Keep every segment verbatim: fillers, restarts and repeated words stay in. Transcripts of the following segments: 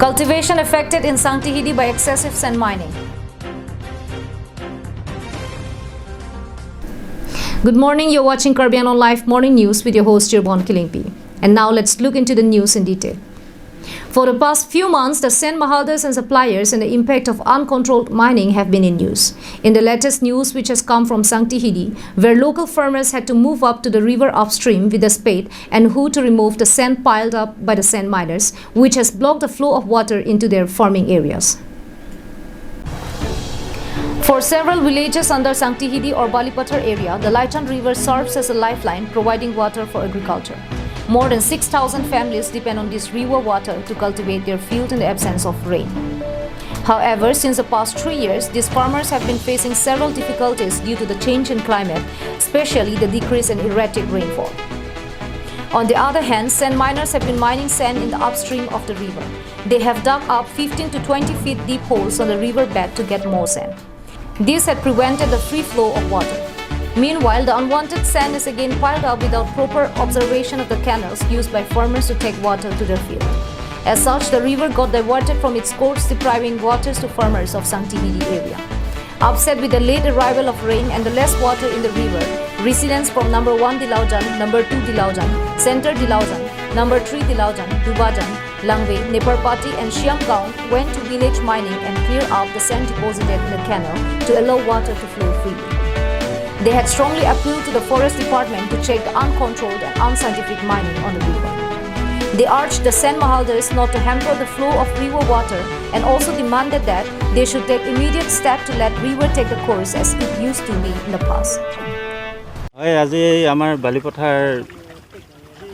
Cultivation affected in Sangtihidi by excessive sand mining. Good morning, you're watching Karbi Anglong Live Morning News with your host Chirbon Killingpi. And now let's look into the news in detail. For the past few months, the sand mahaldars and suppliers and the impact of uncontrolled mining have been in news. In the latest news, which has come from Sangtihidi, where local farmers had to move up to the river upstream with a spade and hoe to remove the sand piled up by the sand miners, which has blocked the flow of water into their farming areas. For several villages under Sangtihidi or Balipathar area, the Laichan River serves as a lifeline, providing water for agriculture. More than six thousand families depend on this river water to cultivate their field in the absence of rain. However, since the past three years, these farmers have been facing several difficulties due to the change in climate, especially the decrease in erratic rainfall. On the other hand, sand miners have been mining sand in the upstream of the river. They have dug up fifteen to twenty feet deep holes on the river bed to get more sand. This had prevented the free flow of water. Meanwhile, the unwanted sand is again piled up without proper observation of the canals used by farmers to take water to their field. As such, the river got diverted from its course, depriving waters to farmers of Sangtihidi area. Upset with the late arrival of rain and the less water in the river, residents from number one Dilaujan, number two Dilaujan, Center Dilaujan, number three Dilaujan, Dubajan, Langve, Neparpati and Shyamgaon went to village mining and clear up the sand deposited in the canal to allow water to flow freely. They had strongly appealed to the forest department to check the uncontrolled and unscientific mining on the river. They urged the sand mahaldars not to hamper the flow of river water and also demanded that they should take immediate step to let river take the course as it used to be in the past. হয়, আজি আমাৰ বালিপথাৰ,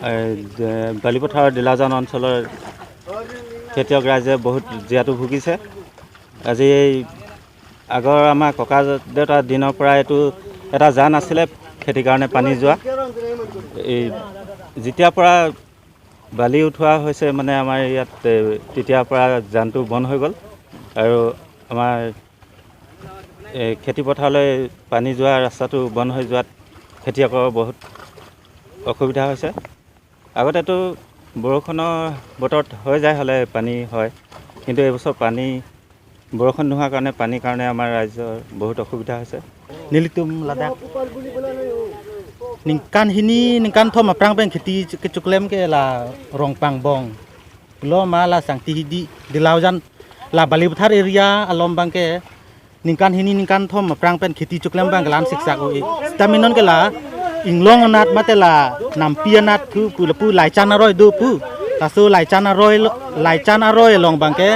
এ, যে বালিপথাৰ ডিলাজান অঞ্চলৰ খেতিয়ক ৰাইজে বহুত জীয়াতু ভুগিছে। আজি এই আগৰ আমাৰ ককা দেউতাৰ দিনৰ পৰা এইটো এটা জান আছিলে খেতিৰ কাৰণে পানী যোৱা। এই যেতিয়াৰ পৰা বালি উঠোৱা হৈছে, মানে আমাৰ ইয়াত, এ, তেতিয়াৰ পৰা জানটো বন্ধ হৈ গ'ল আৰু আমাৰ, এ, খেতি পথাৰলৈ পানী যোৱা ৰাস্তাটো বন্ধ হৈ যোৱাত খেতিয়কৰ বহুত অসুবিধা হৈছে। আগতেতো বৰষুণৰ বতৰত হৈ যায়, হ'লে পানী হয়, কিন্তু এইবছৰ পানী, বৰষুণ নোহোৱাৰ কাৰণে, পানীৰ কাৰণে আমাৰ ৰাইজৰ বহুত অসুবিধা হৈছে। Nelitum ladak ningkan hini ningkan thom aphrang pen kheti kechoklem ke la Rongpangbong, lo ma la Sangtihidi, Dilaujan, la Balipathar area along abang ke ningkan hini ningkan thom aphrang pen kheti choklem abang ke la-an siksak oi. Sitame non ke la inglong anat mate la nampi anat thu pu lapu Laichan aroi do pu. Laso Laichan aroi lo, Laichan aroi along abang ke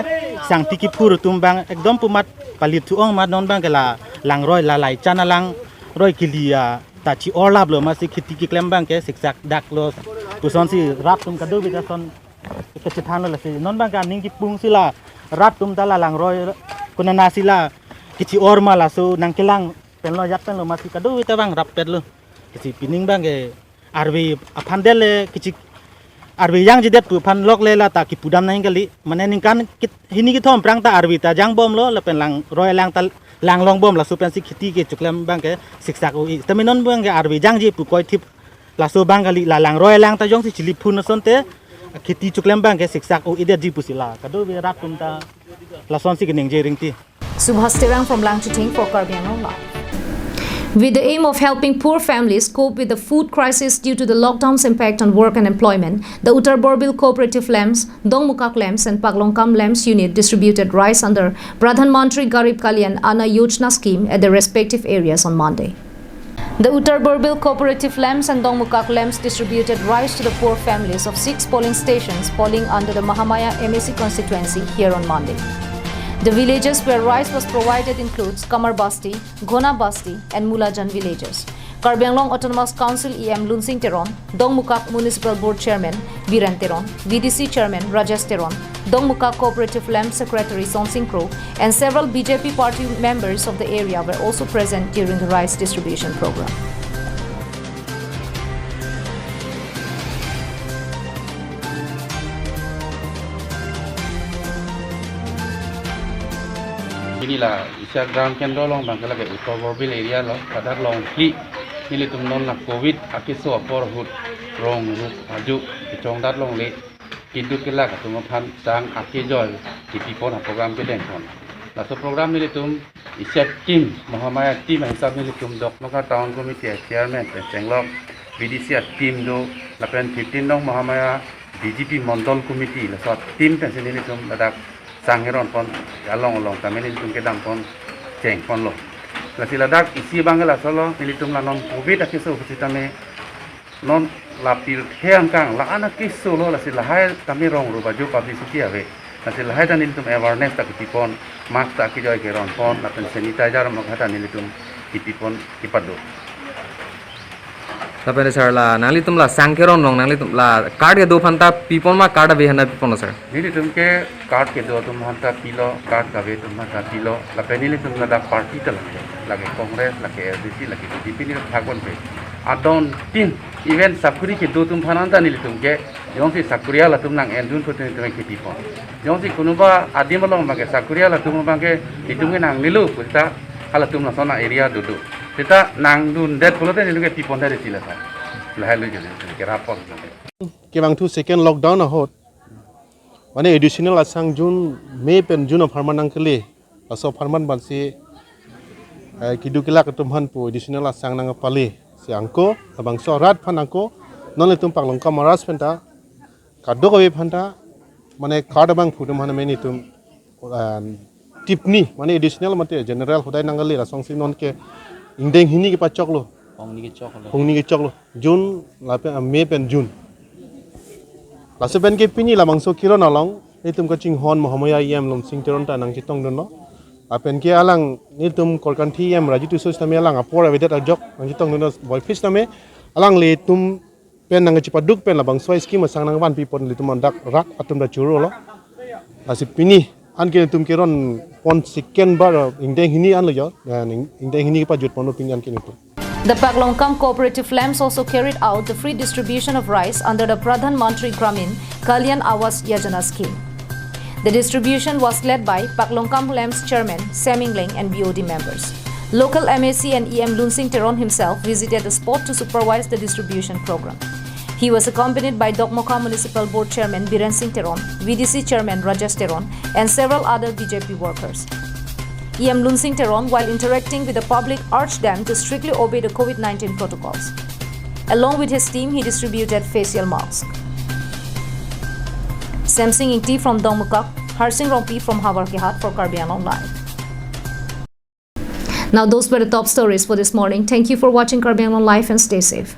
Sangti kiphur atum abang ekdom pu amat palit thu-ong amat non abang ke la langroi, la Laichan alangroi kili-a ta chi-or laplo amatsi kheti keklem abang ke siksak daklo. Pu asonsi rat atum kadokave ta ason kachethanlo. Lasi non abang ke aning kipung si la rat atum ta la langroi konatsi la kechi-or ma, laso nangkelang penlo, ajat penlo amatsi kadokave ta abang rappetlo. Lasi pining abang ke arve aphan det le, kechi arve jangjedet pu aphan lok le la ta kipudam nangji kali. Mane ningkan kit-, hini kethom aphrang ta arve ta jangbomlo, lapen langroi alang ta langlongbom, laso pensi kheti kechoklem abang ke siksak oi. Sitame non abang ke arve jangje pu koithip, laso abang kali, la langroi alang ta jongsi chiliphun asonte kheti choklem abang ke siksak oi-edetji pusi la kadokave rat atum ta lasonsi keningje ringti. Subhas Terang from Langchithing for Karbi Anglong Live. With the aim of helping poor families cope with the food crisis due to the lockdown's impact on work and employment, the Uttar Borbil Cooperative Lamps, Dongmukak Lamps and Paklongkam Lamps unit distributed rice under Pradhan Mantri Garib Kalyan Anna Yojana scheme at their respective areas on Monday. The Uttar Borbil Cooperative Lamps and Dongmukak Lamps distributed rice to the poor families of six polling stations polling under the Mahamaya M A C constituency here on Monday. The villages where rice was provided includes Kamar Basti, Ghona Basti and Mulajan villages. Karbi Anglong Autonomous Council E M Lunsing Teron, Dongmukak Municipal Board Chairman Biren Teron, V D C Chairman Rajesh Teron, Dongmukak Cooperative Lamp Secretary Sonsing Kro, and several B J P party members of the area were also present during the rice distribution program. Pini la isi a-ground kendro along abang ke lake Uttar Borbil area lo, ladak along ke nelitum non la covid akeso apor ahut rong rup aju kechongdat longle. keduk kelak atum aphan sang akejoi kipipon aprogram kedengpon. Laso program nelitum isi a-team, Mahamaya team ahisap nelitum Dokmoka Town Committee a-chairman pen chenglok, B D C a-team do, lapen fifteen nong Mahamaya B J P Mondol Committee, laso a-team pensi nelitum ladak sang keronpon, along along tame nelitum kedengpon chengponlo. Lasi ladak isi abang ke lasolo, nelitum la non covid akeso pusitame non la pirthe angkang la-an akeso lo, lasi lahai tame rong ro baju publicity ave. Lasi lahai ta nelitum awareness ta kipipon, mask ta akejoi keronpon, lapen sanitizer mokha ta nelitum kipipon kipado. Lapen sir, la nanglitum la sang keron along nanglitum la card kedo aphan ta pipon ma, card ave aphan ta pipon lo sir? Nelitum ke card kedo atum aphan ta pilo, card kave atum aphan ta pilo, lapen nelitum ladak party ta lake, lake Congress, lake S D C, lake B J P nelitum thakponpe. Adon tin, even sakuri kedo atum aphan ta nelitum ke, jongsi sakuri halatum nang-endun pulote nelitum ke pipon. Jongsi konoba adim along abang ke sakuri halatum abang ke nelitum ke nanglelo puta, halatum lason a-area dodo. Seta nangdundet pulote nelitum ke pipon dari sila sa. Lahai lo jadi kerapon. Kevangthu second lockdown ahut, mane additional asang June, May pen June apharman nangkele, laso apharman pensi, eh, keduk kelak atum aphan pu additional asang nangpale. Si angko, labangso arat aphan angko, non nelitum Paklongkam a-Raj pen ta, kadokave aphan ta, mane card abang phu atum aphan mane nelitum, ah, tipni, mane additional mate general hodai nangkele, lasonsi non ke ingdeng hini kepachoklo. Hongni kechoklo. Hongni kechoklo. June, lapen, ah, May pen June. Laso pen ke pini labangso keron along, nelitum kachinghon Mahamaya E M Lunsing Teron ta nangchetongdunlo. Lapen ke alang nelitum Korkanthi E M Raju Tisso sitame alang apor avedet ajok nangchetongdunlo, boy fish tame alanglitum pen nangchepaduk pen labangso a-scheme asang nangvanpipon nelitum andak rat atum ta chorolo. Lasi pini anke nelitum keronpon second bar, uh, ingdeng hini anlo jo, uh, ing-, ingdeng hini kepajutponlo pini anke nelitum. The Paklongkam Cooperative Lamps also carried out the free distribution of rice under the Pradhan Mantri Gramin Kalyan Awas Yojana scheme. The distribution was led by Paklongkam Lamps Chairman Sam Engleng and B O D members. Local M A C and E M Lunsing Teron himself visited the spot to supervise the distribution program. He was accompanied by Dokmoka Municipal Board Chairman Biren Singh Teron, V D C Chairman Rajesh Teron, and several other B J P workers. E M Lunsing Teron, while interacting with the public, urged them to strictly obey the COVID nineteen protocols. Along with his team, he distributed facial masks. Samsing Ingti from Dongmukak, Harsing Rongpi from Howraghat for Karbi Anglong Live. Now, those were the top stories for this morning. Thank you for watching Karbi Anglong Live and stay safe.